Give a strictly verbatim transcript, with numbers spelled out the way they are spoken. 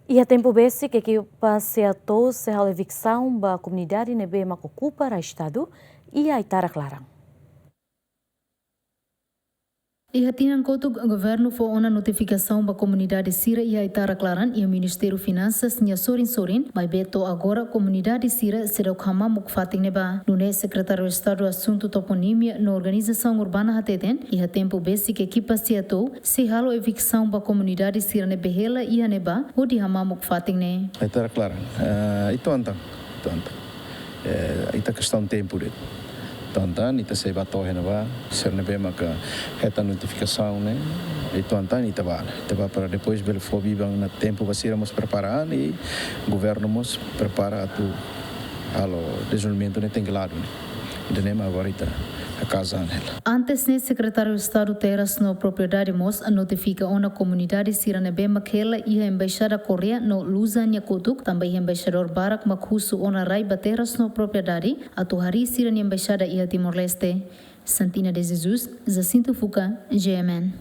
Iha tempu besik ekipa SEATOU sei halo eviksaun ba komunidade ne'ebé mak okupa rai Estadu iha ai-tarak laran. Iha tinan kotuk, governu fó ona notifikasaun ba komunidade sira iha ai-tarak laran iha Ministériu Finansas nia sorin-sorin, maibé to'o agora komunidade sira seidauk hamamuk fatin ne'ebá. Nune'e Sekretáriu Estadu Asuntu Toponímia no Organizasaun Urbana hateten, iha tempu besik ekipa SEATOU sei halo eviksaun ba komunidade sira ne'ebé hela iha ne'ebá hodi hamamuk fatin ne'e. Ai-tarak laran, eh, ita entaun, ita entaun. Eh, ita kestaun tempu de'it. Entaun, ita sei bá to'o iha ne'ebá, sira ne'ebé maka hetan notifikasaun ne'e, entaun ita bá, ita bá para depois bele fó biban ona tempu ba sira mós prepara an i governu mós prepara atu halo dezenvolvimentu ne'e tenke ladu ne'e. Ida-ne'e mak agora ita hakaas an hela. Antes ne'e, Sekretáriu Estadu Terras no Propriedade mós notifika ona komunidade sira ne'ebé mak hela iha Embaixada Koreia no Lausanne nia kotuk, tanba iha embaixadór barak mak husu ona rai ba Terras no Propriedade atu harii sira-nia embaixada iha Timor-Leste. Santina de Jesus, Jacinto Fuca, G M N.